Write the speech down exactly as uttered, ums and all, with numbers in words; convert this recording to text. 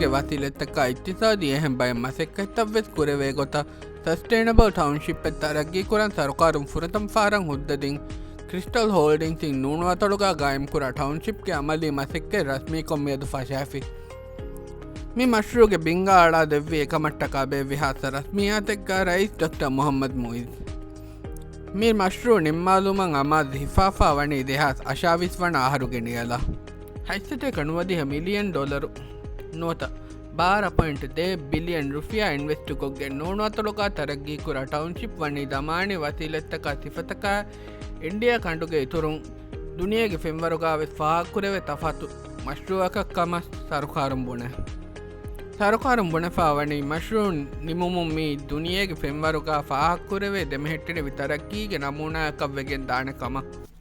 ވަސީލަތްތަކާ އިޤްތިޞާދީ އެހެން ބައެއް މަސައްކަތްތައްވެސް ކުރެވޭ ގޮތަށް ސަސްޓެއިނަބަލް ޓައުންޝިޕެއް ތަރައްގީކުރަން ސަރުކާރުން ފުރަތަމަ ފަހަރަށް ހުއްދަ ދިން ކްރިސްޓަލް ހޯލްޑިންގސް އިން ނޫނުވަތަޅުގަ ގާއިމްކުރާ ޓައުންޝިޕްގެ އަމަލީ މަސައްކަތް ރަސްމީކޮށް މިއަދު ފަށާފި. މި މަޝްރޫޢުގެ ބިންގާ އަޅާ ދެއްވީ އެކަމަށްޓަކާ ބޭއްވި ހާއްސަ ރަސްމިއްޔާތެއްގަ ރައީސް ޑޮކްޓަރ މުޙައްމަދު މުޢިއްޒު. މި މަޝްރޫޢު ނިންމާލުމަށް އަމާޒު ހިފާފާ ވަނީ ދެހާސް އަށާވީސް ވަނަ އަހަރުގެ ނިޔަލަށް. ހަތްސަތޭކަ ނުވަދިހަ މިލިއަން ޑޮލަރު ނުވަތަ ބާރަ ޕޮއިންޓް ދެ ބިލިއަން ރުފިޔާ އިންވެސްޓުކޮށްގެން ނޫނުވަތަޅުގަ ތަރައްގީކުރާ ޓައުންޝިޕް ވަނީ ޒަމާނީ ވަސީލަތްތަކާ ސިފަތަކާ އިންޑިއާ ކަނޑުގެ އިތުރުން ދުނިޔޭގެ ފެންވަރުގަވެސް ފާހަގަކުރެވޭ ތަފާތު މަޝްރޫޢަކަށް ކަމަށް ސަރުކާރުން ބުނޭ. ސަރުކާރުން ބުނެފާ ވަނީ މަޝްރޫޢު ނިމުމުން މިއީ ދުނިޔޭގެ ފެންވަރުގަ ފާހަގަކުރެވޭ ދެމެހެއްޓެނިވި ތަރައްގީގެ ނަމޫނާއަކަށްވެގެން ދާނެ ކަމަށް.